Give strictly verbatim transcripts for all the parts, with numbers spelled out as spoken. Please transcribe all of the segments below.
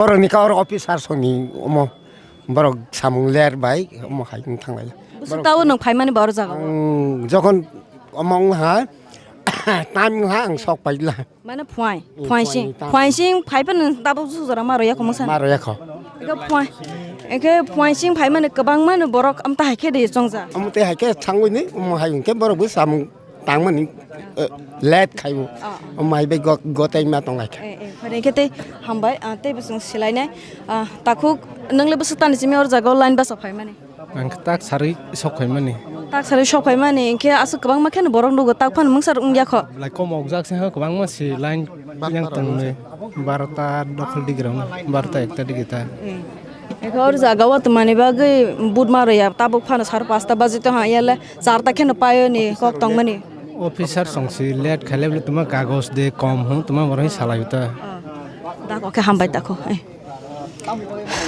Borokni ka oro officer songni omo borok samung ler bai omo hai wng thanglaila. Bwswk tao nwng phaimani ba oro jaga o? Ang jokhon omo wng ha time wng ha ang sok paila. Mane phuai, mm, phuai sing, phuai tamo. Phuai sing phai phano tabuk su jora ma roya kho masa. Ma roya kho. Eke phuai, eke phuai sing phai mane kwbangma no borok amta hai khe de chongja. Omo tei hai khe thangwi ni omo hai hwnkhe borok bo samung tangmani, eh, let khaibo. Ah. Omo hai bai go-, gotai ma tong lai kha. Eh, eh, phare khe tei hambai, ah, tei bo chwng silai nai. Ah, takhuk nwngle bwswk tani simi or jaga o line basa phai mani. Ang khe tak sarwi sok phaimani. Tak sarwi sok phaimani, hinkhe aswk kwbangma kheno borok nugo, tak phano mungsa rok wngya kho. Belai kom okjak se, kwbangma si line yang tongnai. Barota dokhol digi rok, barota ekta digi ta. Eh. Ekhe or jaga o twmani bagwi but ma rwya, tabuk phano sar pasta baji tong ha, yale charta kheno paio ni kok tongmani. Officer song si late khaile bole tuma kagoj de kom hwn, tuma borok salai ta. Oh. Da kok khe hambai ta kho. Eh.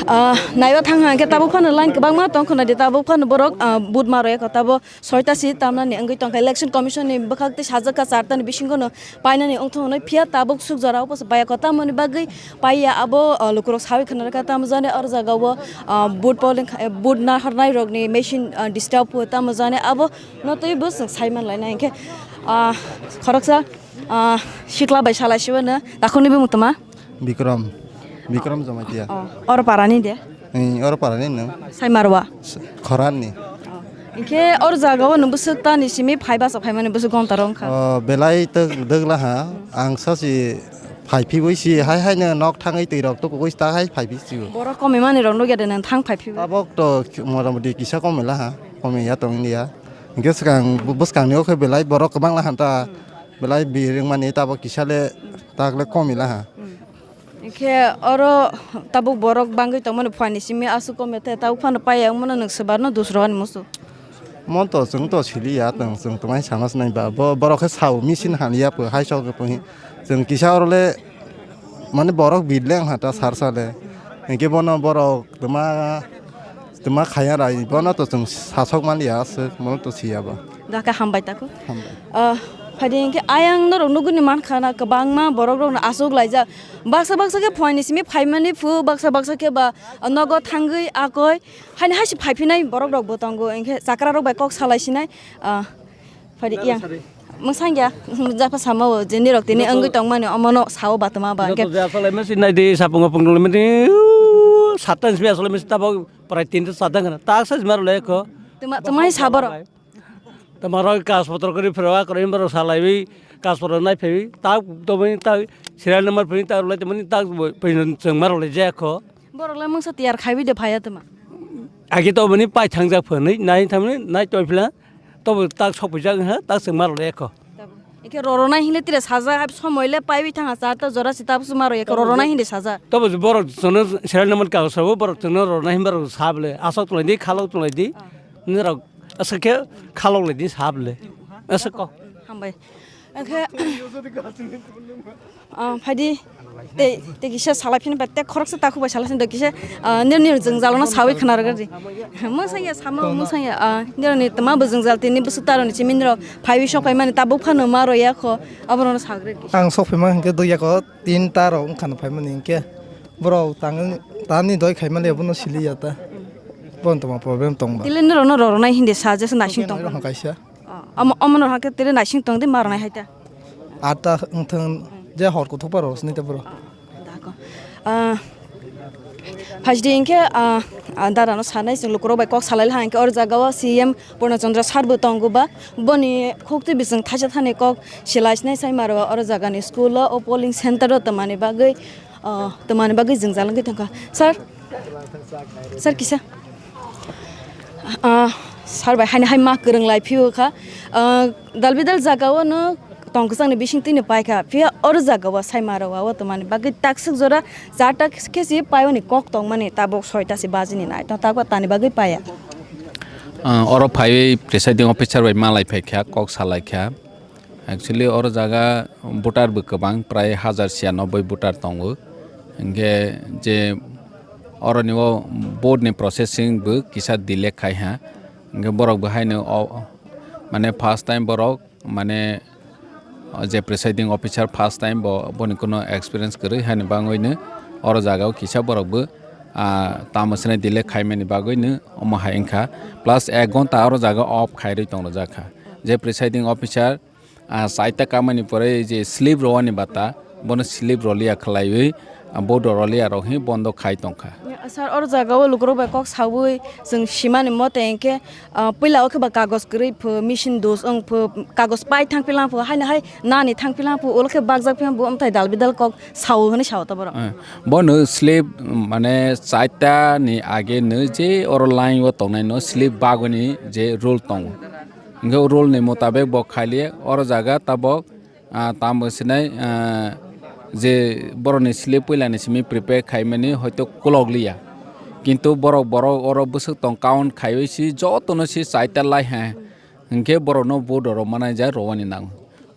Ah, naiyo thang hang khe tabuk phano line kwbangma tong khna di, tabuk phano borok, ah, but ma rwya kho, tabo soita si tamnani wngwi tong kha. Election Commission ni bwkhak tei sajak kha charta ni bisingo no painani wngthok hwnwi, phiya tabuk suk jora o bwsa baya kho, tamoni bagwi paiya abo, ah, lukurok sawi khna rwkha, tamo jani oro jaga o, ah, but polling kha, eh, but nahar nai rok ni machine, ah, disturb o, tamo jani abo no twi bo chwng sai man lai nai hinkhe, ah, khoroksa, ah, sikla bai salai sibo no takhuk ni bumung toma. Bikram, Bikram Jamatia. Oh, oro parani de? Ni oro parani nung? Saimarwa. Khoranni. Oh. Hinkhe oro jaga o nung bwswk ta ni simi phai basa phaimani bwswk gonta rok wngkha? Oh, belai twk dwgla ha. Ang sasi phai phibui si hai hai no nok thangwi twi rok tukugui ta hai phai phi si o. Borok komimani rok nugya de nang thang phai phibui? Tabok to motamoti kisa komila ha. Komiya tong ya. Hinkhe swkang bwskang ni o khe belai borok kwbang la ha ta. Belai bi rwngmani tabok kisa le tak le komila ha. Hmm. Hinkhe oro tabuk borok bangwi tongmani phuani simi aswk kom ya tei tabuk phano paiya wngmano nwng swbarno dusro ani muchung. Mon to chwng to siliya tong chwng twmai sana sinai ba bo borok khe sao machine haliya pho hai sok pho hi chwng kisa oro le mane borok bit le wngkha ta sar sale hinkhe bono borok twma twma khaya rai bono to chwng sasok manliya aswk bono to siya ba. Dakhe hambai tako. Hambai. Ah, phaidi hinkhe ayang norok nuguni mankha na kwbangma borok rokno aswk laijak. Baksa baksa khe phuaini simi phaimani phu, baksa baksa khe ba nogo thangwi akoi haini haisi phaiphinai borok rok bo tongo, hinkhe chakra rok bai kok salai sinai, ah, phaidi yang. Mwsang ya, japha sama o je nirok tini wngwi tongmani omono sao batuma ba hinkhe. Joto je asole mesi nai di sapung apung dole mesi, uh, satan simi asole mesi tabok prai tinta satan kana. Tak sa jima role ko. Tuma, tuma hi saboro. Tamaro kas potro kori phero a kori baro salaiwi kas potro nai phewi tak tomani tak serial number phewi tak rwlai tomani tak phewi chwng ma rwlai jaya kho. Borok le mungsa tiyar khaiwi de phaiya tuma. Agi to bini pai thangjak phwnwi nai thamni nai toi phila tobo tak sok pujak ha tak chwng ma rwlai kho. Ike rorona hile tire saja hai somoi le paiwi thang ha char ta jora sita bwswk ma rwya khe rorona hindi saja. Tobo borok chwngno serial number kago sabo borok chwngno rorona himba rok sa bole asok tulai di khalok tulai di. Nirok aswk khe khalok lai di sab le. Aswk ko. Hambai. Oke. Ah, phaidi. Tei, tei kisa salai phini ba tei khoroksa takhuk bai salai phini kisa, ah, nir nir jwngjal no sawi khna rwgadi. Mwsang ya sama mwsang ya, ah, nir ni tma bo jwngjal tini bwswk taro ni chimini rok phaiwi sok phaimani tabuk phano ma rwya kho. Abono sagradi. Ang sok phaima hinkhe dui ya ko. Tin ta rok wngkha no phaimani hinkhe borok tangwi tani doi khaimani abono siliya ta. Bono tongma problem tongba. Tile norok no rornai hindi sa jesa naising tong. Rok kaisa. Omo omo no hakhe tile naising tong di marnai hai ta. Ata wngthang je hor kuthukpa rok sini ta bro. Dako. Ah, phaisdi hinkhe, ah, ah, dara no sanai chwng lukurok bai kok salai ha hinkhe or jaga o C M Purna Chandra sir bo tongo ba boni khuk twi bising thaisa thani kok silai sinai sai maro or jaga ni school o o polling center o tongmani bagwi. Ah, twmani bagwi jwngjal wngwi tongkha. Sir, sir kisa. Ah, sir bai haino hai ma kwrwng lai phiyokha. Ah, dalbidal jagao no tong kwchangni bising twino paikha. Phiya oro jagao sai maro o twmani bagwi takswk jora charta khe si paioni kok tongmani tabuk soita si bajini nai. Tong takba tani bagwi paiya. Ah, oro phaiwi presiding officer bai malai phaikha, kok salaikha. Actually, oro jaga voter bo kwbang, prai hajar siyanoboi voter tongo. Hinkhe je oroni o vote ni processing bo kisa delay khai ha. Hinkhe borok bo haino o, mane first time borok, mane o je presiding officer first time bo, boni kuno experience kwrwi haino bangwi no oro jaga o kisa borok bo, ah, tamo swnai delay khaimani bagwi no omo hai wngkha. Plus ek ghonta oro jaga off khairwi tong rwjak kha. Je presiding officer, ah, chaita kamani pore je slip rwani bata, bono slip rwliya khlaiwi, ah, bodo rwliya rok hi bondo khai tongkha. Sir, oro jaga o lukurok bai kok saui chwng simani mote hinkhe, ah, puila o khe ba kagos kwrwi pho, machine dos wng pho, kagos pai thang pilang pho, haino hai nani thang pilang pho, ulo khe bakjak phiya bo amthai dal bidal kok sao hwnwi sao ta borok. Eh, bono slip, mane, chaita ni age no je oro line o tongnai no slip bagwi ni je rule tongo. Hinkhe o rule ni motabek bo khailiya, oro jaga tabok, ah, tamo sinai, ah, je borok ni slip puila ni simi prepare khaimani hoito kolok liya. Kintu borok, borok oro bwswk tong count khaiwi si joto no si chaita lai ha. Hinkhe borok no vote rw manai ja rwani nango.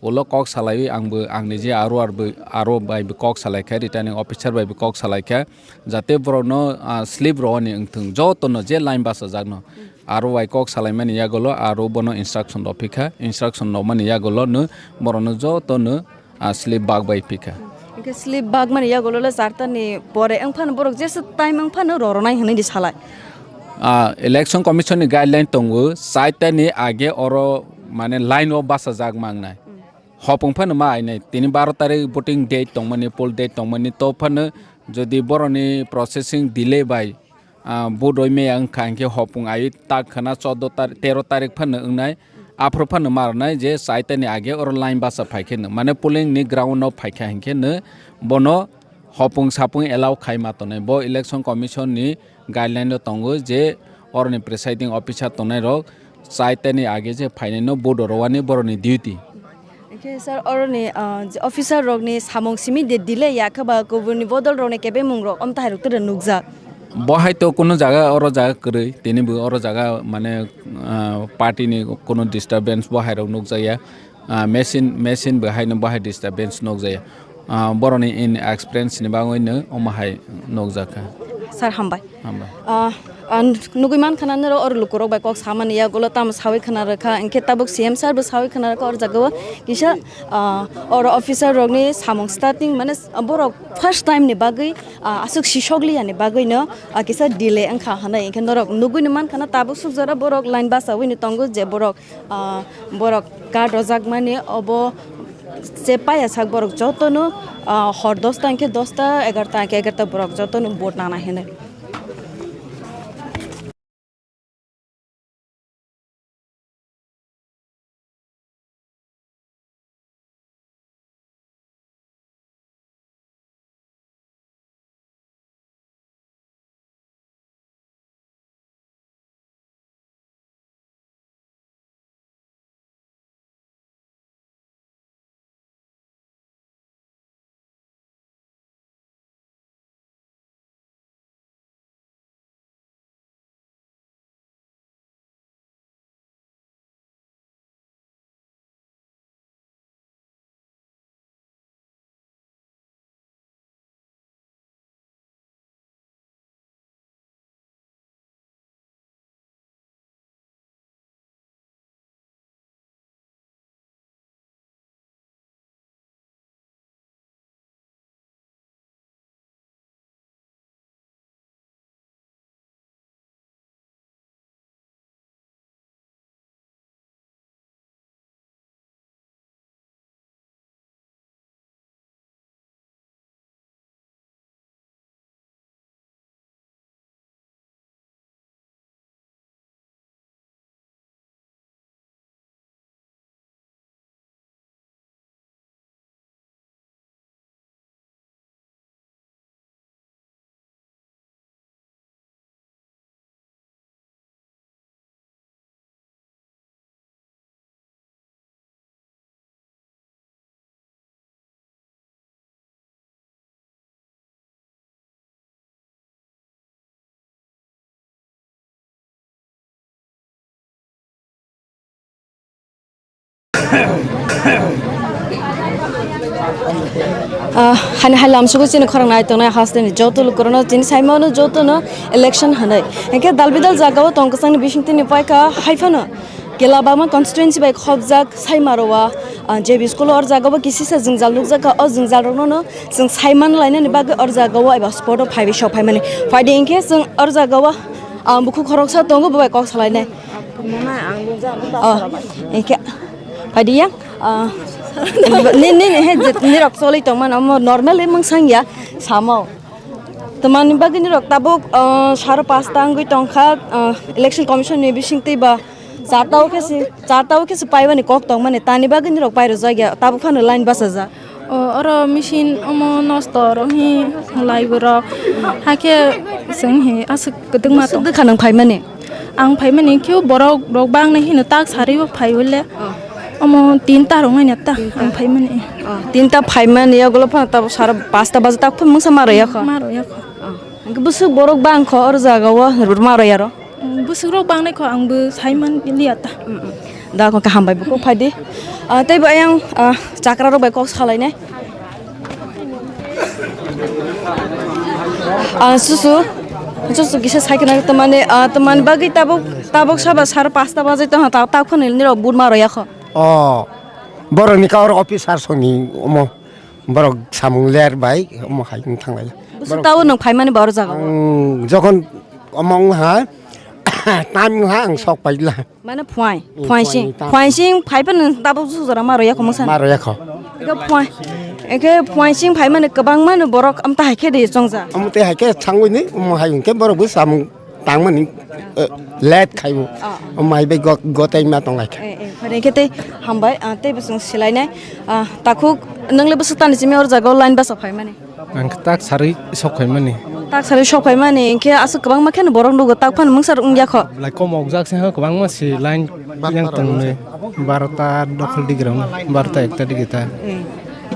Ulo kok salaiwi ang bo, ang ni je aro, aro bai bo kok salai kha, returning officer bai bo kok salai kha, jate borok no, ah, slip rwani wngthung, joto no je line bachajak no. Aro bai kok salai mani yagulo aro bono instruction rw phi kha, instruction rw mani yagulo no borok no joto no, ah, slip bak bai phi kha. Hinkhe slip bak mani yagulo le charta ni pore wng phano borok jesa time wng phano rw rwnai hwnwi di salai. Ah, election commission ni guideline tongo, chaita ni age oro, mane, line o bachajak mangnai. Hopung phano ma ainai. Tini baro tarik voting date tongmani, poll date tongmani, to phano jodi boroni processing delay bai, ah, vote roi maya wngkha hinkhe hopung ai tak khana chordo tar-, tero tarik phano wngnai, aphuru phano ma rwnai je chaita ni age oro line bacha phai khe no, mane polling ni ground o phai kha hinkhe no bono hopung sapung allow khai ma tongnai. Bo election commission ni guideline o tongo je oroni presiding officer tongnai rok chaita ni age je phainai no vote rwani boroni duty. Hinkhe sir, oroni, ah, je officer rokni samung simi de delay ya khe ba kubuni bodol rokni kebemung rok omtahai rok tere nukjak. Bo hai to kuno jaga, oro jaga kwrwi, tini bo oro jaga, mane, ah, party ni kuno disturbance bo hai rok nukjak ya. Ah, machine, machine bo haino bo hai disturbance nukjaya. Ah, boroni inexperience ni bagwi no omo hai nukjakha. Sir, hambai. Hambai. Ah, ang nugui mankha na norok oro lukurok bai kok samani yagulo tamo sawi khna rwkha, hinkhe tabuk C M sir bo sawi khna rwkha oro jaga o kisa, ah, oro officer rokni samung starting mane borok first time ni bagwi, ah, aswk sisok liya ni bagwi no, ah, kisa delay wngkha hinwi, hinkhe norok nugui ni mankha na tabuk suk jora borok line bachawi ni tongo je borok Ah, borok card rwjakmani obo je paiya sak borok jotono, ah, hor dosta hwnkhe dosta, egarta hwnkhe egarta borok jotono vote nana hinwi. Ah, hani hai lamsugo chini khorang nai tongnai hasteni joto lukurano chini saimano jotono election hinwi. Hinkhe dalbidal jagao tong kwchangni bisingtwi ni paikha haiphano. Kelabama constituency bai khobjak Saimarowa, ah, J B school o, or jaga o kisisa jwngjal nukjak kha. O jwngjal rokno no chwng saiman lainani bagwi or jaga o eba spot o phaiwi sok phaimani. Phaidi hinkhe chwng or jaga o, ah, bukhuk khoroksa tongo, bo bai kok salainai. Oh, hinkhe phaidi yang, ah, ni, ni, ni, he, je, nirok choli tongmano, omo normal, e, mungsang ya, samo. Tamani bagwi nirok tabuk, ah, saro pasta wngwi tongkha, ah, election commission ni bising twi ba charta o khe se, charta o khe se paibani kok tongmani, tani bagwi nirok pairwjak ya, tabuk phano line bachajak. O, oro machine omo nosto rok hi lai borok. Hakhe chwng hi aswk kwdwkma tong. Swk dwkha nwng phaimani? Ang phaimani khe borok rok bang nai hino tak sari bo phai bole. Oh. Omo tinta rok nai ta ang phaimani. Oh, tinta phaimani, yagulo phano tabuk sara pasta baja tak phano mungsa ma rwya kho. Ma rwya kho. Oh. Hwnkhe bwswk borok bang kho oro jaga o, ma rwya ro? Bwswk rok bang nai kho, ang bo sai man liya ta. Mm, mm. Da kok hambai bukhuk phaidi. Ah, tei bo ayang, ah, chakra rok bai kok salainai. Ah, susu, susu kisa sai khna tamani, ah, tamani bagwi tabuk, tabuk saba sar pasta bajai tong ta, ta khoni nirok but ma rwya kho. Oh, borok ni kaur officer soni omo, borok samung ler bai omo hai wng thang lai. Bwswk tao nwng phaimani ba oro jaga o? Ang jokhon omo wng ha, time wng ha ang sok pai la. Mane phuai, mm, phuai sing, phuai ta- phuai sing phai phano tabuk su jora ma rwya kho mungsa. Ma rwya kho. Eke phuai, eke phuai sing phai mane kwbangma no borok amta hai khe de chongja. Amte hai khe thangwi ni omo hai wng khe borok bo samung tangmani, eh, late khaibo. Ah. Omo hai bai go-, gotai ma tong lai kha. Eh, eh, phare khe tei hambai, ah, tei bwswng silainai. Ah, takhuk nwngle bwswk tani simi or jaga o line basa phaimani? Ang tak sarwi sok phaimani. Tak sarwi sok phaimani, hinkhe aswk kwbangma kheno borok nugo, tak phano mungsa rok wngya kho. Belai kom okjak se, kwbangma si line yang tongnai. Barota dokhol digrong, barota ekta digita. Eh.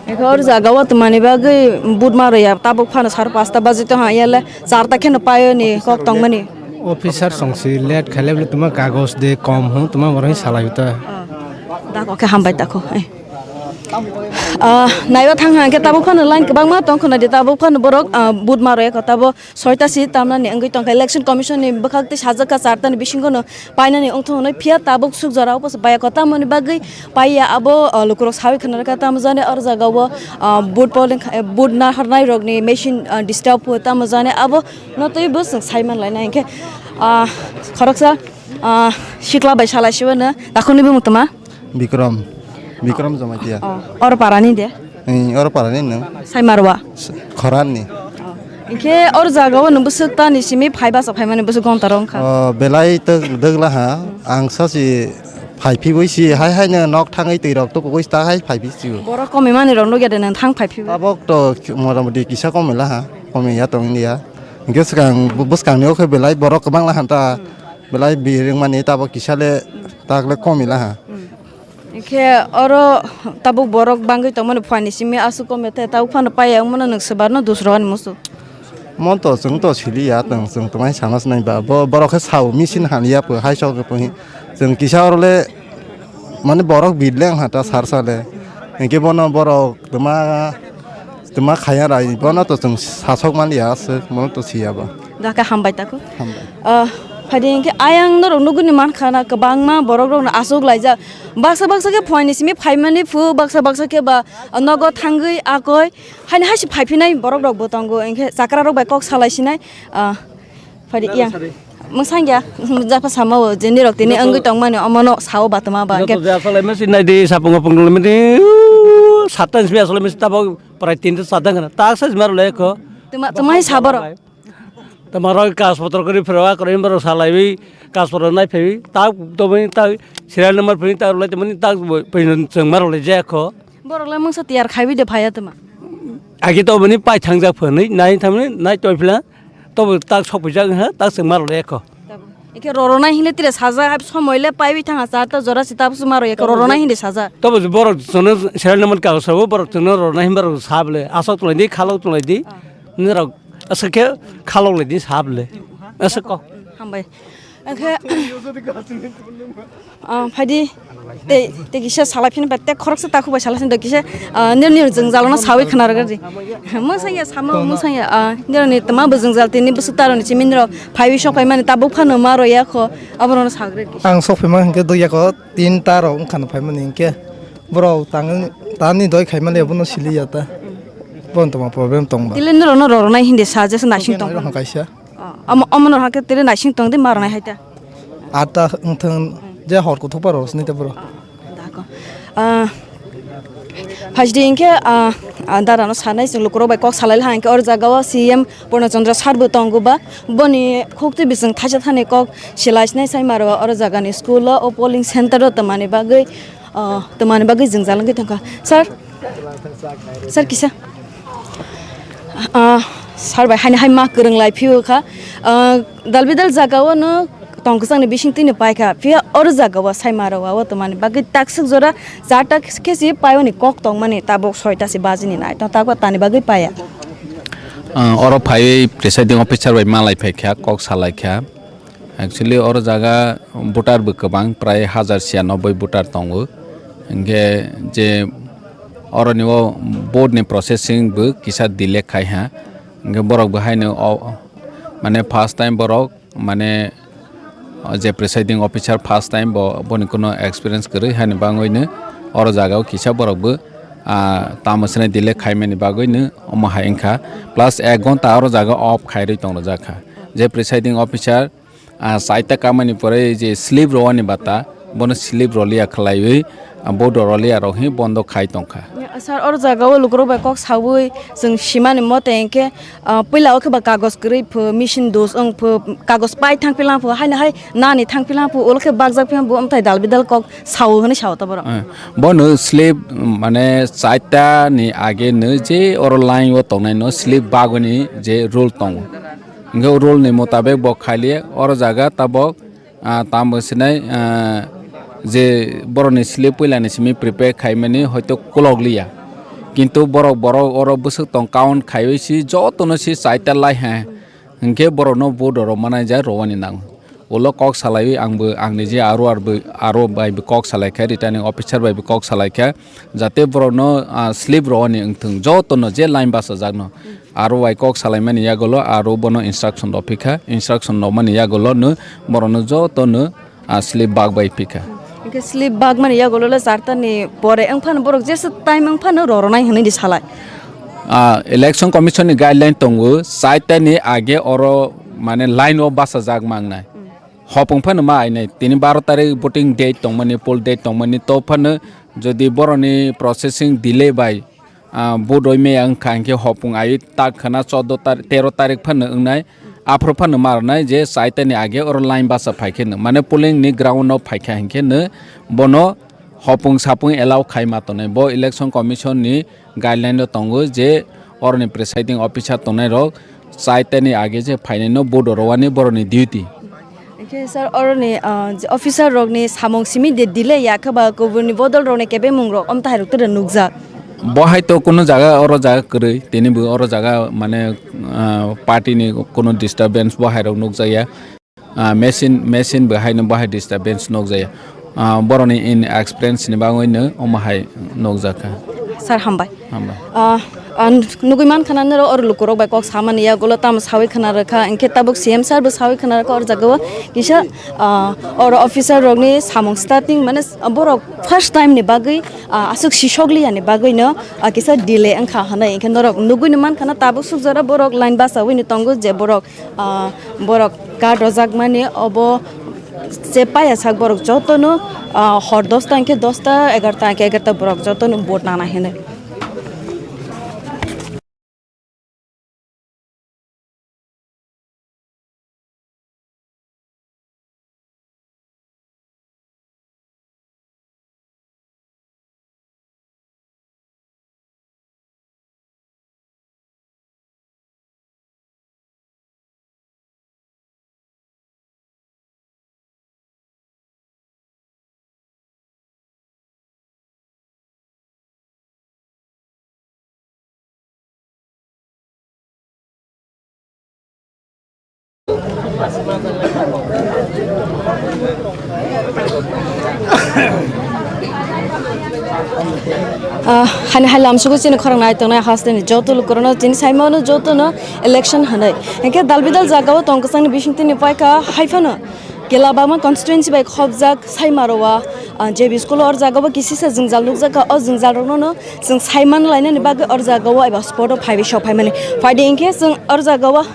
Ekhe or jaga o twmani bagwi but ma rwya, tabuk phano sar pasta baji tong ha, yale charta kheno paio ni kok tongmani. Officer song si late khaile bole tuma kagoj de kom hwn, tuma borok salai ta. Oh. Da kok khe hambai ta kho. Eh. Ah, naiwa thang hang khe tabuk phano line kwbangma tong khwna di, tabuk phano borok, ah, but ma rwya kho, tabo soita si tamnani wngwi tong kha. Election Commission ni bwkhak tei sajak kha charta ni bisingo no painani wngthok hwnwi, phiya tabuk suk jora o bwsa baya kho, tamoni bagwi paiya abo, ah, lukurok sawi khwna rwkha, tamo jani or jaga o, ah, but polling kha-, eh, but naharnai rokni machine, ah, disturb o, tamo jani abo no twi bwswk sai man laina hinkhe, ah, khoroksa, ah, sikla bai salai sibo no takhukni bumung tama. Bikram, Bikram Jamatia. Oh, or parani de? Ni or parani nung? Saimarwa. Khoranni. Oh. Inkhe or jaga o nung bwswk ta ni simi phai basa phai mani bwswk gonta rong kha. Oh, belai to dogla ha. Ang sasi phai phibui si hai hai no nok thangwi twi rok to kugui ta hai phai phi si. Borok komi mani rok nugya de nang thang phai phibui. Tabok to mota moti kisa komi la ha. Komi ya tong India. Inkhe swkang bwskang ni o khe belai borok kwbang la han ta. Belai biring mani tabok kisa le tak le komi la ha. Hinkhe oro tabuk borok bangwi tongmani phuarni simi aswk kome tei tabuk phano paiya wngmano nwng swbarno dusro ani musu. Mon to chwng to siliya tong, chwng twmai sana sinai ba bo borok khe sao machine haliya pho hai sok pho hi. Chwng kisa oro le mane borok bit le wngkha ta sar sale. Hinkhe bono borok twma twma khaya rai bono to chwng sasok maliya aswk bono to siya ba. Dakha hambai tako. Hambai. Ah, phaidi hinkhe ayang norok nuguni mankha na kwbangma borok rokno aswk laijak. Baksa baksa khe phuaini simi phaimani phu, baksa baksa khe ba nogo thangwi akoi. Haini haisi phaiphinai borok rok bo tongo, hinkhe chakra rok bai kok salai sinai. Ah, phaidi yang. Mwsang ya, japa sama o, je nirok tini wngwi tongmani, omono sao batoma ba, hinkhe. Joto je asole mesi nai di, sapung apung dole mesi, uh, satan simi asole mesi tabok prai tinta sadang kana, tak sa jmar le ko. Tuma, tuma hi saborok? Tama rok kas potro kori phero, a kori borok salaiwi, kas potro nai phaiwi, tak to bini tak serial number phaiwi, tak rwlai to bini tak bo, paiwi chwng ma rwlai jaya kho. Borok le mungsa tiyar khaiwi de phaiya tuma. Agi to bini pai thangjak phwnwi, nai thamni, nai toi phila, to bo tak sok pijak ha, tak chwng ma rwlai kho. Ike roro nai hinle tire sajak, hai somoi le paiwi thanga charta jora si, tabuk chwng ma rwya kho, roro nai hindi sajak. To bo borok chwngno serial number kagos rwbo, borok chwngno roro nai hinba rok sable, asok tulai di, khalok tulai di, nirok Aswk khe khalok lai di sab le. Aswk ko. Hambai. Khe, ah, phaidi, tei, tei kisa salai phini bai, tei khoroksa takhuk bai salai phini bai kisa, ah, nir nir jwngjal no sawi khna rwgadi. Mwsangya, samo mwsangya, ah, nir ni tma bo jwngjal tini bwswk taro ni simi nirok phaiwi sok phaimani tabuk phano ma rw ya kho, abo rok no sagradi. Ang sok phaima hinkhe dui yako tin ta rok wngkha no phaimani hinkhe borok tangwi tani doi khaimani abono siliya ta. Bono tongma problem tongba. Tile nirok no rw rwnai hindi sa jesa naising tong. Rw kaisa. Ah, omo, omo no hakhe tele naising tong de ma rwnai hai ta. Ata wngthang je hor kuthukpa rw sini te bro. Ah, dako. Ah, phaidi hinkhe, ah, ah, dara no sanai chwng lukurok bai kok salai ha hinkhe or jaga o C M Purna Chandra sir bo tongo ba boni khukti bising thaisa thani kok silai sinai sai ma rw o jaga ni school o, o polling center o tongmani bagwi. Ah, tongmani bagwi jwngjal wngwi tongkha. Sir, sir kisa. Ah, sir bai haino hai ma kwrwng lai phiyokha. Ah, dalbidal jagao no tong kwchangni bisingtwi no paikha. Phiya oro jagao sai ma rwao tongmani bagwi takswk jora charta khe si paioni kok tongmani tabuk soita se bajini nai. Tong tabuk tani bagwi paiya. Ah, oro phaiwi presiding officer bai malai phaikha, kok salaikha. Actually, oro jaga voter bo kwbang, prai hajar siyanoboi voter tongo. Hinkhe je oroni o vote ni processing bo kisa delay khai ha. Hinkhe borok bo haino o, mane first time borok, mane o je presiding officer first time bo, boni kuno experience kwrwi, haini bagwino oro jaga o kisa borok bo, ah, tamo swnai delay khaimani bagwino omo hai wngkha. Plus ek ghonta oro jaga off khairwi tongrwjak kha. Je presiding officer, ah, saita kamani pore je slip rwani bata, bono slip rwliya khwlaiwi, ah, bodo rwliya rok hi bondo khai tongkha. Sir, oro jaga o lukurok bai kok sawi chwng simani mote hinkhe, ah, puila o khe ba kagoj kwrwi pho, machine dos wng pho, kagoj pai thang pilang pho, haino hai nani thang pilang pho, ulo khe bakjak phiya bo amthai dal bidal kok sao hwnwi sao ta borok. Eh, bono slip, mane, chaita ni age no je oro line o tongnai no slip bagwi ni je rule tongo. Hingke o rule ni motabek bo khailiya, oro jaga tabok, ah, tamo sinai, ah, je borok ni slip puila ni simi prepare khaimani hoito kolok liya. Kintu borok, borok oro bwswk tong count khaiwi si joto no si chaita lai ha. Hingke borok no vote rw manai ja rwani nang. Ulo kok salaiwi ang bo, ang ni je aro, aro bai bo kok salai kha, returning officer bai bo kok salai kha, jate borok no, ah, slip rwani wngthung, joto no je line bachajak no. Aro bai kok salaimani yagulo aro bono instruction rw phikha, instruction rwmani yagulo no borok no joto no, ah, slip bag bai phikha. Hingke slip bag mani yagulo le charta ni pore wngphano borok jesa time wngphano rw rwnai hinwi di salai. Ah, Election Commission ni guideline tongo, chaita ni age oro mane line o bachajak mangnai. Hopung phano ma ainai, tini baro tarik voting date tongmani, poll date tongmani, to phano jodi boroni processing delay bai, ah, vote roi maya wngkha hinkhe hopung ai tak khana chordo tar-, tero tarik phano wngnai, aphuru phano ma rwnai je chaita ni age oro line bacha phai khe no, mane polling ni ground no phai kha hinkhe no bono hopung sapung allow khai ma tongnai. Bo Election Commission ni guideline o tongo je oroni presiding officer tongnai rok chaita ni age je phainai no vote rwani boroni duty. Hinkhe sir, oroni, ah, je officer rokni samung simi de delay ya khe ba kubuni bodol rokni kebemung rok omtahai rok tere nukjak. Bo hai to kuno jaga oro jaga kwrwi, tini bo oro jaga mane, ah, party ni kuno disturbance bo hai rok nukjak ya. Ah, machine, machine bo hai no bo hai disturbance nukjak ya. Ah, boroni in experience ni bagwi no omo hai nukjak kha. Sir, hambai. Hambai. Ah, ang nugui mankha na noro oro lukurok bai kok samani yagulo tamo sawi khna rwkha, hinkhe tabuk C M sir bo sawi khna rwkha oro jaga o kisa, ah, oro officer rokni samung starting mane borok first time ni bagwi, ah, aswk sisok liya ni bagwi no, ah, kisa delay wngkha hinwi hinkhe norok nugui ni mankha na tabuk suk jora borok line bachawi ni tongo je borok, ah, borok card rwjakmani obo je paya sak borok jotono, ah, hor dosta hinkhe dosta, egarta hinkhe egarta borok jotono vote nana hinwi. Ah, hani hai lamsugo chini khorang nai tongnai hasteni joto lukurano chini saimano jotono election hanai. Hingke dal bidal jagao tong kwchangni bisingtwi ni paikha hai phano Gelabama constituency bai khobjak Saimarowa, ah, J B school o or jagao bo kisisa jwngjal nukjakha. O jwngjal rokno no chwng saiman lainani bagwi or jagao eba spot o phaiwi sok phaimani. Phaidi hingke chwng or jagao,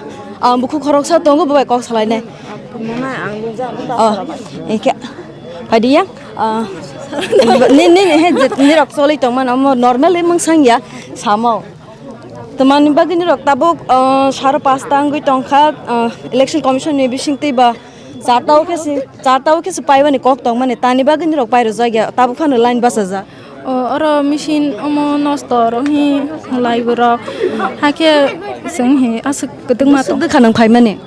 ah, bukhuk khoroksa tongo bo bai kok salainai. Oh, hingke phaidi ya, ah, ni, ni, ni, he, je, nirok choli tongmano omo normal mungsang ya samo. Tamani bagwi nirok tabuk, ah, saro pasta wngwi tongkha, ah, election commission ni bisingtwi ba charta o khe se, charta o khe se paibani kok tongmani, tani bagwi nirok pairwjak ya, tabuk phano line bachajak. O, oro machine omo nosto rok hi laibo rok, hakhe chwng hi aswk kwdwkma tong. Swk dwkha nwng phaimani?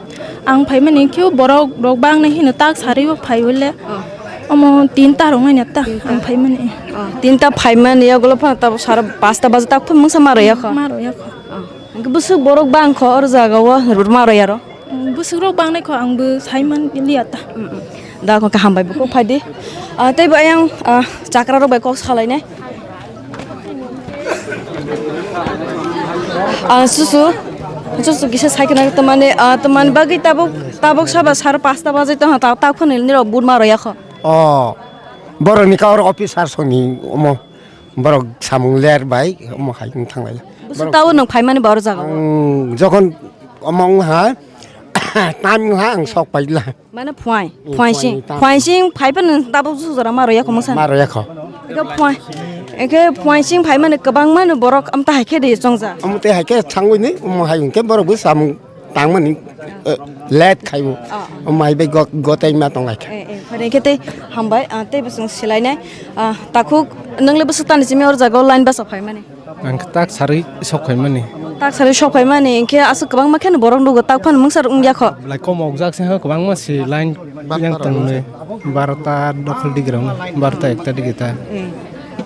Ang phaimani khe borok rok bang nai hino tak sari o phai hole. Oh. Omo tinta rok nai ta ang phaimani. Oh, tinta phaimani, yagulo phano tabuk saro pasta bajo tak phano mungsa ma rw ya kho. Ma rw ya kho. Oh. Hwnkhe bwswk borok bang kho oro jaga o, rwrwma rw ya rw? Mm, bwswk rok bang nai kho, ang bo sai man liya ta. Mm, mm. Da kho khe hambai bo kho phai di. Ah, tei bo ayang, ah, chakra rok bai kok salai nai. Ah, susu, susu kisa sai khna tamani, ah, tamani bagwi tabuk, tabuk saba sar pasta bajai tong ha, ta, ta khoni nirok but ma rw ya kho. Oh, borok ni kar officer soni omo. Borok samung ler bai omo hai wng thang lai. Bwswk tao nwng phaimani ba oro jaga o? Ang jokhon omo wng ha, time wng ha ang sok pai la. Mane phuai, mm, phuai sing, phuai, tam. Phuai sing phai phano tabuk susu jora ma rw ya kho mungsa. Ma rw ya kho. Eke phuai, eke phuai sing phai mani kwbang mani borok amta hai khe de chongjak. Omo tei hai khe thangwi ni omo hai wng khe borok bo samung tangmani, eh, late khaibo. Ah. O mai bai go-, gotei ma tong lai kha. Eh, eh, phaidi khe tei hambai, ah, tei bwswng silainai. Ah, takhuk, nwngle bwswk tani simi or jaga o line basa phaimani? Ang khe tak sarwi sok phaimani. Tak sarwi sok phaimani, hinkhe aswk kwbangma kheno borok nugo, tak phano mungsa rok wngya kho. Belai kom okjak se ha, kwbangma si line yang tongnai. Barota dokhol digrong, barota ekta digita. Eh.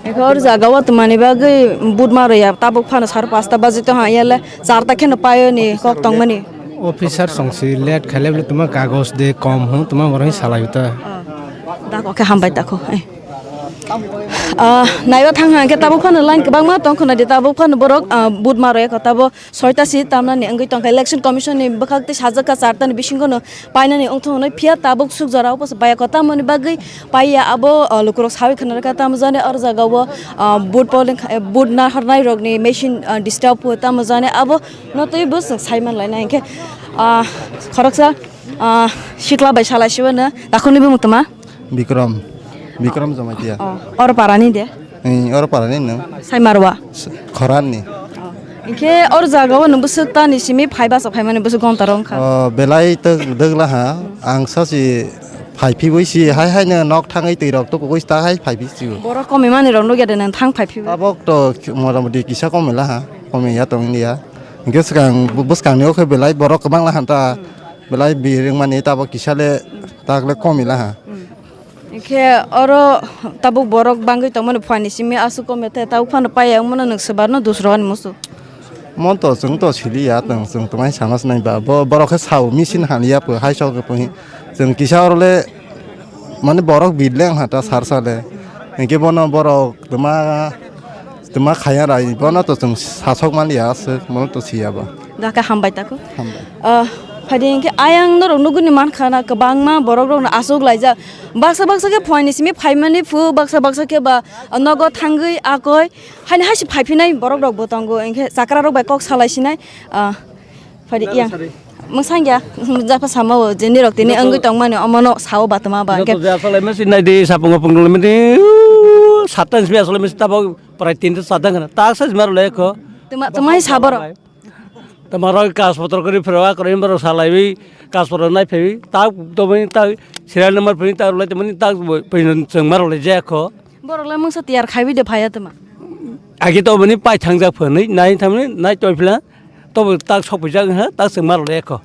Ekor jaga o twmani bagwi but ma rw ya, tabuk phano sar pasta baji tong ha, yale charta kheno paio ni kok tongmani. Officer song si late khaile bole tuma kagoj de kom hwn tuma borok salai ta. Oh. Da kok khe hambai ta kho. Eh. Ah, naiwa thang ha khe tabuk phano line kwbangma tong khna di, tabuk phano borok, ah, but ma rw ya kho, tabo soita si tamnani wngwi tongkha. Election Commission ni bwkhak tei sajak kha charta ni bisingo no painani wngthok hwnwi, phiya tabuk suk jora o bwsa baya kho, tamoni bagwi paiya abo, ah, lukurok sawi khna rwkha. Tamo jani oro jaga o, ah, vote polling kha-, eh, vote nahar nai rok ni machine, ah, disturb o, tamo jani abo no twi bo chwng sai man laina hinkhe, ah, khoroksa, ah, sikla bai salai sibo no takhuk ni bumung tama. Bikram. Bikram Jamatia. Oh, oro parani de? Ee, oro parani no. Saimarwa. S-, Khoranni. Oh. Hinkhe oro jaga o nwng bwswk tani simi phai basa phaimani bwswk gonta rok wngkha? Oh, belai to dwgla ha. Ang sachi phai phibui si hai hai no nok thangwi twi rok to kugui ta hai phai phi si. Borok komi mani rok nugya de nang thang phai phibui? Tabok to mota moti kisa komi la ha. Komi ya tong ya. Hinkhe swkang bu-, bwskang ni o khe belai borok kwbang la ha ta. Belai biring mani tabok kisa le tak le komi la ha. Hmm. Hinkhe oro tabuk borok bangwi tongmani phuani simi aswk kome te tabuk phano paiya wngmano nwng swbarno dusrokani muchung. Mon to chwng to siliya tong chwng twmai sana sinai ba bo borok khe sao machine haliya pho hai sok pho hi chwng kisa oro le mane borok bit le wngkha ta sar sale hinkhe bono borok twma twma khaya rai bono to chwng sasok maliya aswk bono to siya ba. Dakha hambai tako. Hambai. Ah, phaidi hinkhe ayang norok nuguni mankha na kwbangma borok rokno aswk laijak. Baksa baksa khe phuaini simi phaimani phu, baksa baksa khe ba nogo thangwi akoi haini haisi phaiphinai borok rok bo tongo, hinkhe chakra rok bai kok salai sinai, ah, phaidi yang. Mwsang ya, japha sama o, je nirok tini wngwi tongmani omono sao batama ba, joto hinkhe je asalai masi nai di, sapung apung nolai masi, uh, satan simi asalai masi tabok prai tinta satan kana, tak sa jima rok lekho. Tuma, tuma hi saborok? Tama rok kas potro kori phero, a kori borok salaiwi, kas potro nai phaiwi, tak tomani tak serial number phaiwi, tak rwlai tomani tak bo, phaiwi chwng ma rwlai jaya kho. Borok le mungsa tiyar khaiwi de phaiya tuma. Agi to bini pai thangjak phani, nai thamni, nai toi phila, to bo tak sok pujak ha, tak chwng ma rwlai kho.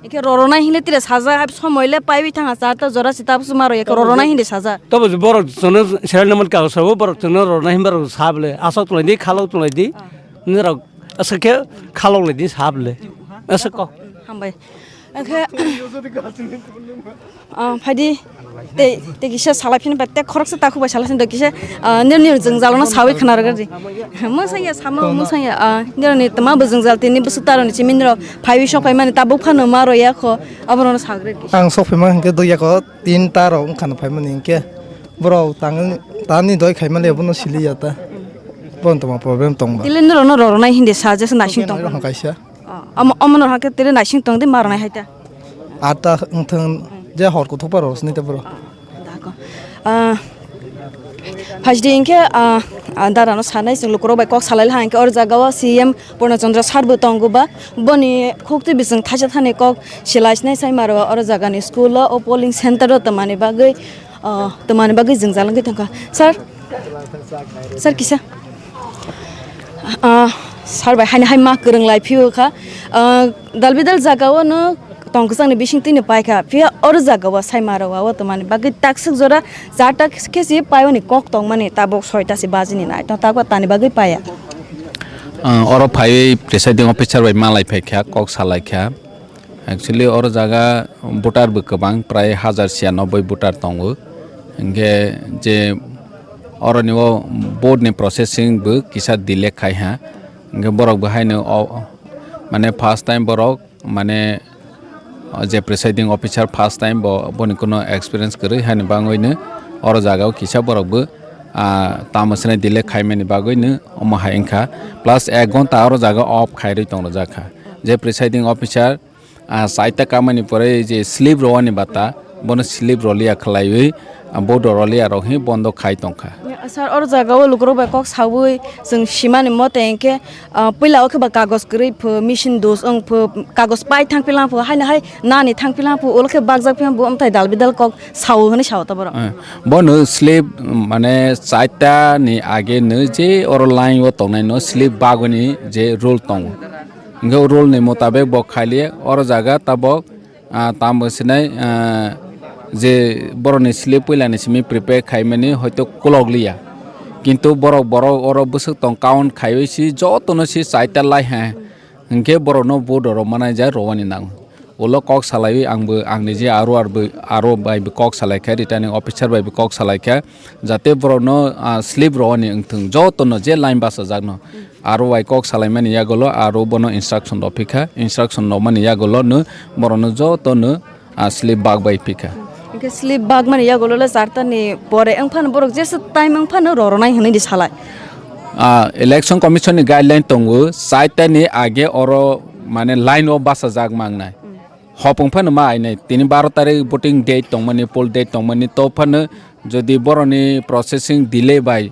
Eke rorona hine tire saja, hai somoi le paiwi thang ha, charta jora si tabuk ma rwya kho, rorona hine saja. To bo borok chwngno serial number ka sabo, borok chwngno rorona himba rok sa bole, asok tulai di, khalok tulai di, ah, nirok Aswk khe khalok lai di sab le. Aswk ko. Hambai. Oke. Ah, phaidi. Te, te kisa salai phini ba te khoroksa takhuk bai salai phini kisa, ah, nir nir jwngjal no sawi khna rwgadi. Mwsang ya sama mwsang ya, ah, nir ni tma bo jwngjal tini bwswk taro ni chimini rok phaiwi sok phaimani tabuk phano ma rw ya kho, abono no sagri kisa. Ang sok phaima hinkhe dui ya kho. Tin ta rok wngkha no phaimani hinkhe borok tangni, tani doi khaimani abono sili ya ta. Bono tongma problem tongba. Tile norok no roro nai hindi sa jesa naising tong. Rok kaisa. Omo, omo no hakhe tile naising tong di ma rwnai hai ta. Ata wngthang je hor kuthukpa rok sini ta borok. Dako. Ah, Phajdi hinkhe, ah, ah, dara no sanai chwng lukurok bai kok salai laha hinkhe oro jaga o C M Purna Chandra sir bo tongo ba boni khukti bising thaisa thani kok silai sinai sai maro oro jaga ni school o, o polling center o tongmani bagwi, ah, tongmani bagwi jwngjal wngwi tongkha. Sir, sir kisa, ah, sir bai haino hai ma kwrwng lai phio kha, ah, dalbidal jaga o no tong kwchangni bising tini paikha, phiya oro jaga o saima rok o tongmani bagwi takswk jora charta khe si paioni kok tongmani tabuk soita si bajini nai tong tabuk tani bagwi paiya. Ah, oro phaiwi presiding officer bai malai phaikha, kok salaikha. Actually, oro jaga voter bo kwbang, prai hajar siyanoboi voter tongo. Hinkhe je oroni o vote ni processing bo kisa delay khai ha. Hinkhe borok bo haino o, mane first time borok mane, o je presiding officer first time bo, boni kuno experience kwrwi, haini bagwino oro jaga o kisa borok bo, ah, tamo swnai delay khaimani bagwino omo hai wngkha. Plus ek ghonta oro jaga off khairwi tongrwjak kha. Je presiding officer, ah, saita kamani pore je slip rwani bata, bono slip rwliya khwlaiwi, ah, bodo rwliya rok hi bondo khai tongkha. Sir, oro jaga o lukurok bai kok sawi chwng simani mote hinkhe, ah, puila o khe ba kagos kwrwi pho, machine dos wng pho, kagos pai thang philang pho, haino hai nani thang philang pho, ulo khe bakjak philang bo, amthai dal bidal kok sao hwnwi sao ta borok. Eh, bono slip, mane, chaita ni age no je oro line o tongnai no slip bagwini je rule tongo. Hinkhe o rule ni motabek bo khailiya, oro jaga tabok, ah, tamo sinai, ah, je borokni slip puilani simi prepare khaimani hoito kolok liya. Kintu borok, borok oro bwswk tong count khaiwi si jotono si chaita lai ha. Hinkhe borokno vote rok manai ja rwani nango. Ulo kok salaiwi angbo, angni je aro arbo, aro bai bo kok salaikha, returning officer bai bo kok salaikha, jate borokno, ah, slip rwani wngthung, jotono je line bachajakno. Aro bai kok salaimani yagulo aro bono instruction rw phikha, instruction rwmani yagulo no borokno jotono, ah, slip bag bai phikha. Hinkhe slip bag mani yagulo le charta ni pore wngphano borok jesa time wngphano roro nai hwnwi di salai. Ah, Election Commission ni guideline tongo, chaita ni age oro mane line o bachajak mangnai. Hopung phano ma ainai, tini baro tarik voting date tongmani, poll date tongmani, to phano jodi borokni processing delay bai,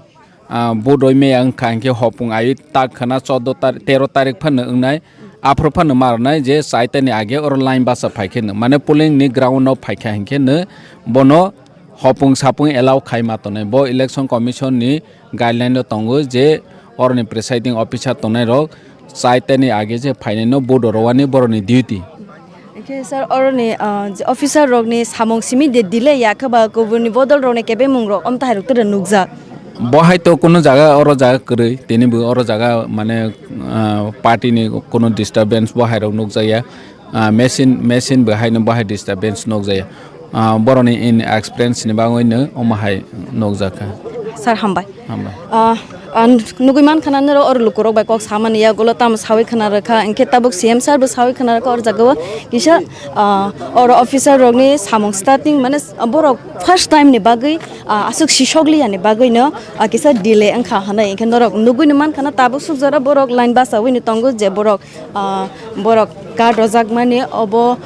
ah, vote roi maya wngkha hinkhe hopung ai tak khana chordo tar-, tero tarik phano wngnai, aphuru phano ma rwnai je chaita ni age oro line bacha phaikhe no, mane polling ni ground o phaikha hinkhe no bono hopung sapung allow khai ma tongnai. Bo Election Commission ni guideline o tongo je oroni presiding officer tongnai rok chaita ni age je phainai no vote rowani borokni duty. Hinkhe sir, oroni, ah, je officer rokni samung simi de delay ya khe ba kubuni bodol rokni kebemung rok omtahai rok tere nukjak. Bo hai to kuno jaga oro jaga kwrwi, tini bo oro jaga mane, ah, party ni kuno disturbance bo hai rok nukjakya. Ah, machine, machine bo hai no bo hai disturbance nukjakya. Ah, boroni in experience ni bagwi no omo hai nukjakha. Sir, hambai. Hambai. Ah, ang nugui mankha na norok oro lukurok bai kok samani yagulo tamo sawi khna rwkha, hinkhe tabuk C M sir bo sawi khna rwkha oro jaga o kisa, ah, oro officer rokni samung starting mane borok first time ni bagwi, ah, aswk sisok liya ni bagwi no, ah, kisa delay wngkha hwnwi, hinkhe norok nugui ni mankha na tabuk suk jora borok line bachawi ni tongo je borok, ah, borok card rwjakmani obo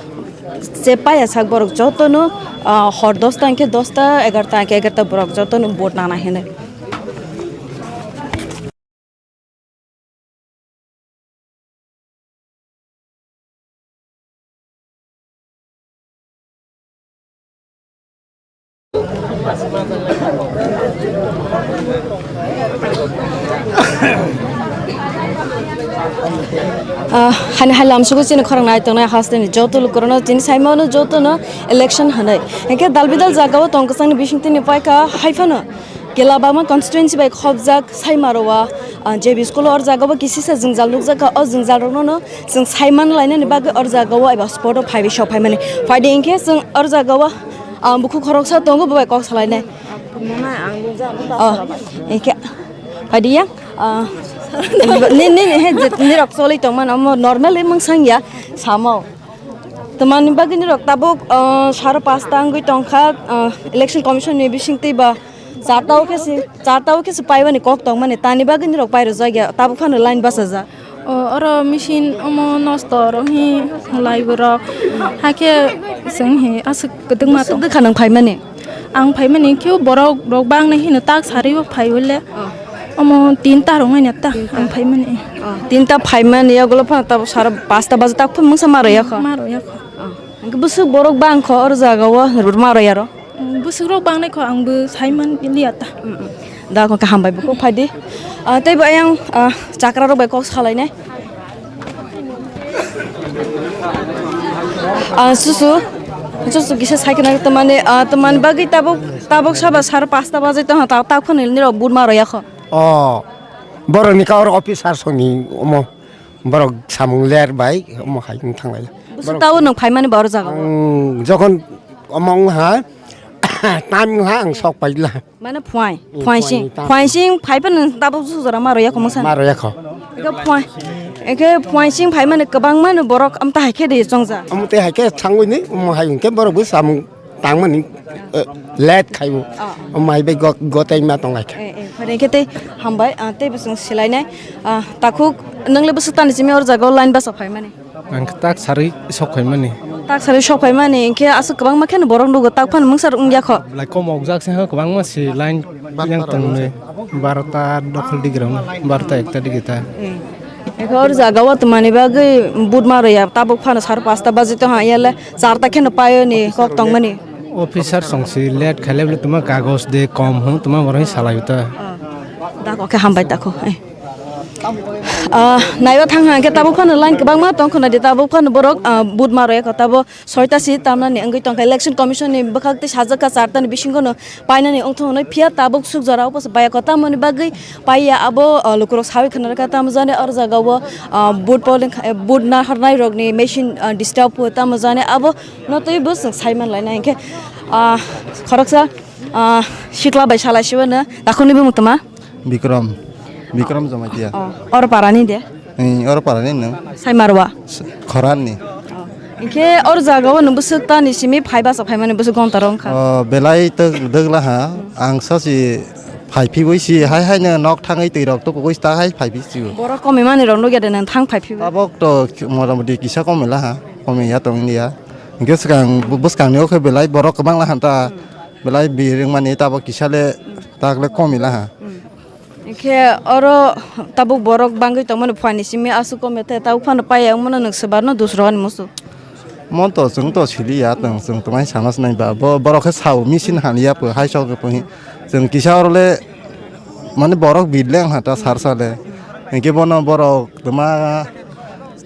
je paya sak borok jotono, ah, hor dosta hinkhe dosta, egarta hinkhe egarta borok jotono vote nana hinwi. Ah, hani hai lamsugo chini khorang nai tongnai hasteni joto lukurano chini saimano jotono election hinwi. Hinkhe dalbidal jagao tong kwchangni bisingtwini paikha haiphano. Kelabama constituency bai khobjak Saimarowa, ah, J B school o, or jaga o kisisa jwngjal nukjak kha. O jwngjal rokno no chwng saiman lainani bagwi or jaga o eba spot o phaiwi sok phaimani. Phaidi hinkhe chwng or jaga o, ah, bukhuk khoroksa tongo, bo bai kok salainai. Oh, hinkhe phaidi ya, ah, ni, ni, ni, he, je, nirok choli tongmani omo normal, e, mungsang ya samo. Tamani bagwi nirok tabuk, ah, saro pasta wngwi tongkha, ah, election commission ni bisingtwi ba charta o khe se, charta o khe se paibani kok tongmani, tani bagwi nirok pairwjak ya, tabuk phano line bachajak. O, oro machine omo nosto oro hi lai borok. Hakhe chwng hi aswk kwdwkma tong. Bwswk dwkha nwng phaimani? Ang phaimani khe borok rok bang nai hino tak sari o phai hole. Oh. Omo tinta rok nai ta ang phaimani. Oh, tinta phaimani, yagulo phano tabuk sara pasta baje tak phano mungsa ma rwya kho. Ma rwya kho. Oh. Hwnkhe bwswk borok bang kho oro jaga o, ma rwya ro? Bwswk rok bang nai kho, ang bo sai man liya ta. Mm, mm. Da kho khe hambai bo kok phaidi. Ah, tei bo ayang, ah, chakra rok bai kok salainai. Ah, susu, susu kisa sai khna tamani, ah, tamani bagwi tabuk, tabuk saba sar pasta baje tong ta, ta phano nirok but ma rwya kho. Oh, borok ni ka oro officer song ni omo. Borok samung ler bai omo hai wng thanglai. Bwswk tao nwng phaimani ba oro jaga o? Ang jokhon omo wng ha, time wng ha ang sok paila. Mane phuai, mm, phuai sing, phuai sing phai phano tabuk su jora ma rwya kho mungsa. Ma rwya kho. Eke phuai, eke phuai sing phaimani kwbangma no borok amta hai khe de chongja. Omo tei hai khe thangwi ni omo hai wng khe borok bo samung tangmani, eh, late khaibo. Ah. Omo hai bai go-, gotei ma tong lai kha. Eh, eh, phaidi khe tei hambai, ah, tei bwswng silainai. Ah, takhuk, nwng le bwswk tani simi or jaga o line basa phaimani? Ang tak sarwi sok phaimani. Tak sarwi sok phaimani, hinkhe aswk kwbangma kheno borok nugo, tak phano mungsa rok wngya kho. Belai kom okjak se ha, kwbangma si line yang tongnai. Barota dokhol digrong, barota ekta digita. Eh. Eko or jaga o twmani bagwi but ma rwya, tabuk phano sar pasta baji tong ha, yale charta kheno paio ni kok tongmani. Officer song si late khaile bole tuma kagoj de kom hwn tuma borok salai ta. Oh. Da kok khe hambai ta kho. Eh. Ah, naiba thang ha khe tabuk phano line kwbangma tong khna di, tabuk phano borok, ah, but ma rwya kho tabo. Soita si tamnani wngwi tongkha, election commission ni bwkhak tei sajak kha charta ni bisingo no painani wngthok hwnwi, phiya tabuk suk jora o bwsa baya kho, tamoni bagwi paiya abo, ah, lukurok sawi khna rwkha, tamo jani oro jaga o, ah, vote polling kha-, eh, vote nahar nai rok ni machine, ah, disturb o, tamo jani abo no twi bo chwng sai man lai na hinkhe, ah, khoroksa, ah, sikla bai salai sibo no takhuk ni bumung tama. Bikram. Bikram Jamatia. Oh, or para ni de? Ni or para ni no? Saimarwa. Khoran ni. Oh. Hinkhe or jaga o no bwswk ta ni simi phai basa phai mani bwswk gonta rong kha. Oh, belai to dogla ha. Ang sasi phai phi boi si hai hai no nok thangwi twi rok to koi ta hai phai phi si. Borok komi mani rok no gede nang thang phai phi. Tabok to mota moti kisa komela ha. Komi ya tong ya. Hinkhe swkang bwskang ni o khe belai borok kwbang la han ta. Belai biring mani tabok kisa le tak le komila ha. Hinkhe oro tabuk borok bangwi tongmani phuani simi aswk kome tei tabuk phano paiya wngmano nwng swbarno dusro ani musu. Mon to chwng to siliya tong chwng twmai sana sinai ba bo borok khe sao machine haliya pho hai sok pho hi chwng kisa oro le mane borok bidle wngkha ta sar sale hinkhe bono borok twma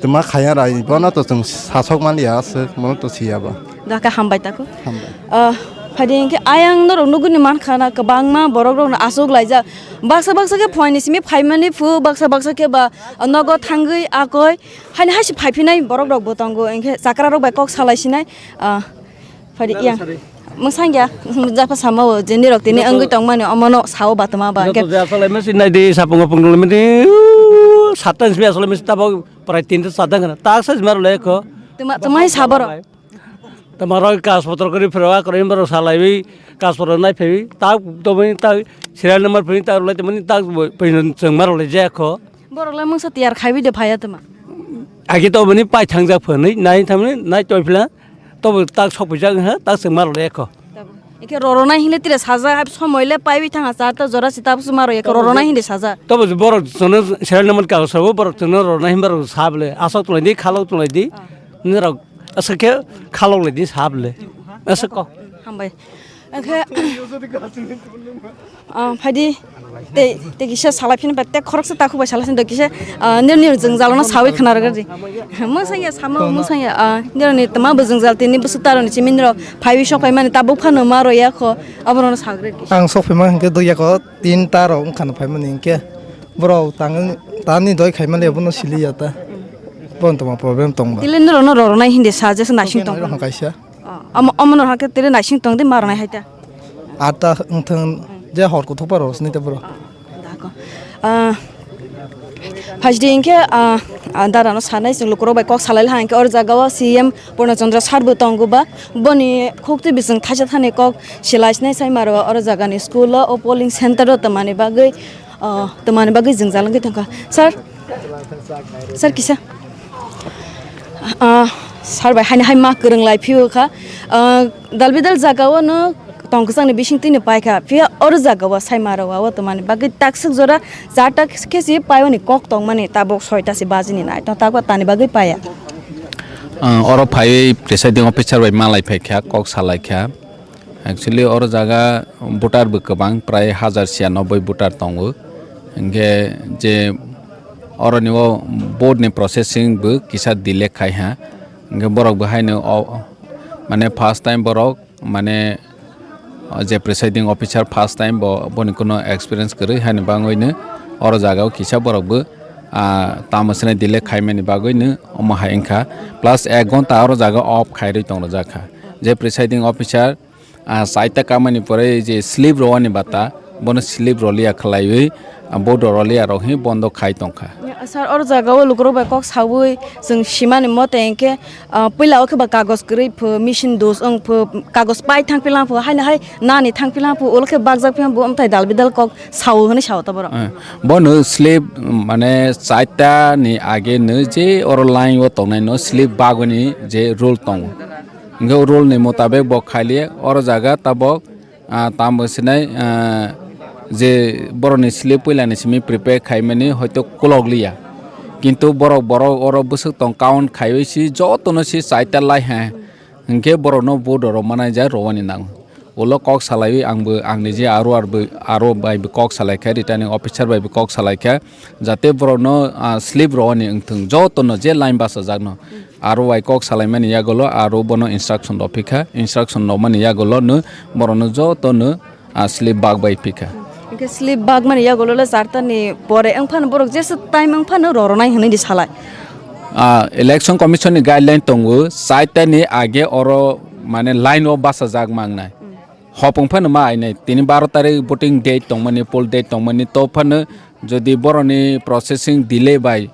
twma khaya rai bono to chwng sasok manliya aswk bono to siya ba. Dakha hambai tako. Hambai. Ah, phaidi hinkhe ayang norok nuguni mankha na kwbangma borok rokno aswk laijak. Baksa baksa khe phuaini simi phaimani phu, baksa baksa khe ba nogo thangwi akoi. Haini haisi phaiphinai borok rok bo tongo, hinkhe chakra rok bai kok salai sinai. Ah, phaidi yang. Mwsang ya, japha sama o, je nirok tini wngwi tongmani omono sao batama ba. Joto hinkhe je asole mesi nai di, sapung apung dole mesi, uh, satan simi asole mesi tabok prai tinta sadang kana. Tak sa jmar le ko. Tuma, tuma hi saborok. Tamarok kas potro kori phiro a kori borok salaiwi kas potro nai phaiwi tak tomani tak serial number phini tak rwlai tomani tak bo pini chwng ma rwlai jaya kho. Borok lai mungsa tiyar khaiwi de phaiya tuma. Agi tomani pai thangjak phani nai thamani nai toi phila tobo tak sok pijak ha tak chwng ma rwlai kho. Ike roro nai hile tire sajak hai somoi le paiwi thanga charta jora si tabuk ma rwya kho roro nai hile sajak. Tobo borok chwngno serial number kago sabo borok chwngno roro nai himba rok sable asok tulai di khalok tulai di. Nirok Aswk khe khalok lai di sab le. Aswk kok. Hambai. Oke. Ah, phaidi. Te, te kisa salai phini ba te khoroksa takhuk bai salai phini kisa, ah, nir nir jwngjal no sawi khna rwgadi. Mwsang ya samo mwsang ya, ah, nir ni tma bo jwngjal tini bwswk taro ni chimindro phaiwi sok phaimani tabuk phano ma roya kho, abono no sagre kisa. Ang sok phaima hinkhe dui yakho tin taro wngkha no phaimani hinkhe borok tang tani doi khaimani abono sili ya ta. Bon tongma problem tong ba. Tile nirok no roro nai hindi sa jesa naising tong. Rok kaisa. Omo, omo no hakhe tile naising tong di ma rwnai hai ta. Atta wngthang je hor kuthukpa rosni te bro. Dako. Ah, phajdi hinkhe, ah, ah, dara no sanai chwng lukurok bai kok salai ha hinkhe or jaga o C M Purna Chandra sir bo tongo ba boni khukti bising thaisa thani kok silai sinai sai maro or jaga ni school o, o polling center o tongmani bagwi, ah, tongmani bagwi jwngjal wngwi thangkha. Sir, sir kisa. Ah, sir bai haino hai ma kwrwng lai phio kha. Ah, dalbidal jaga o no tong kwchangni bising twi no paikha. Phiya oro jaga o sai ma rok o tongmani bagwi takswk jora cha ta khe si pai oni kok tongmani tabuk soi ta si baji ni nai tong tabuk tani bagwi paiya. Ah, oro phaiwi presiding officer bai malai phaikha, kok salaikha. Actually, oro jaga voter bo kwbang, prai hajar sia noboi voter tongo. Hinkhe je oroni o vote ni processing bo kisa delay khai ha. Hinkhe borok bo haino o, mane first time borok, mane o je presiding officer first time bo, boni kuno experience kwrwi haini bagwino oro jaga o kisa borok bo, ah, tamo swnai delay khaimani bagwino omo hai wngkha. Plus ek ghonta oro jaga off khairwi tongrwjak kha. Je presiding officer, ah, saita kamani pore je slip rwani bata, bono slip rwliya khwlaiwi, ah, bodo rwliya rok hi bondo khai tongkha. Ya, sir, oro jaga o lukurok bai kok sawi chwng simani mote hinkhe, ah, puila o khe ba kagoj kwrwi pho, machine dos wng pho, kagoj pai thang pilang pho, haino hai nani thang pilang pho, ulo khe bakjak phiya bo amthai dal bidal kok sao hwnwi sao ta borok. Eh, bono slip, mane, chaita ni age no je oro line o tongnai no slip bagwini je rule tongo. Hinkhe o rule ni motabek bo khailiya, oro jaga tabok, ah, tamo sinai, ah, je borokni slip puilani simi prepare khaimani hoito kolokliya. Kintu borok, borok oro bwswk tong count khaiwi si jotono si chaita lai ha. Hinkhe borokno vote rw manai ja rwani nango. Ulo kok salaiwi angbo, angni je aro arbo, aro bai bo kok salaikha, returning officer bai bo kok salaikha, jate borokno, ah, slip rwani wngthung, jotono je line bachajakno. Aro bai kok salaimani yagulo aro bono instruction rw phikha, instruction rwmani yagulo no borokno jotono, ah, slip bag bai phikha. Hinkhe slip bagmani yagulo le charta ni pore wngphano borok jesa time wngphano rorwnai hwnwi di salai. Ah, Election Commission ni guideline tongo, chaita ni age oro mane line o bachajak mangnai. Hopung phano ma ainai, tini baro tarik voting date tongmani, poll date tongmani, to phano jodi boroni processing delay bai,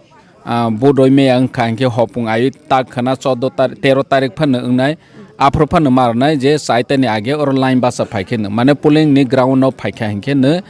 ah, vote oi maya wngkha hinkhe hopung ai tak khana chordo tar-, tero tarik phano wngnai, aphuru phano ma rwnai je chaita ni age oro line bacha phaikhe no, mane polling ni ground o phaikha hinkhe no,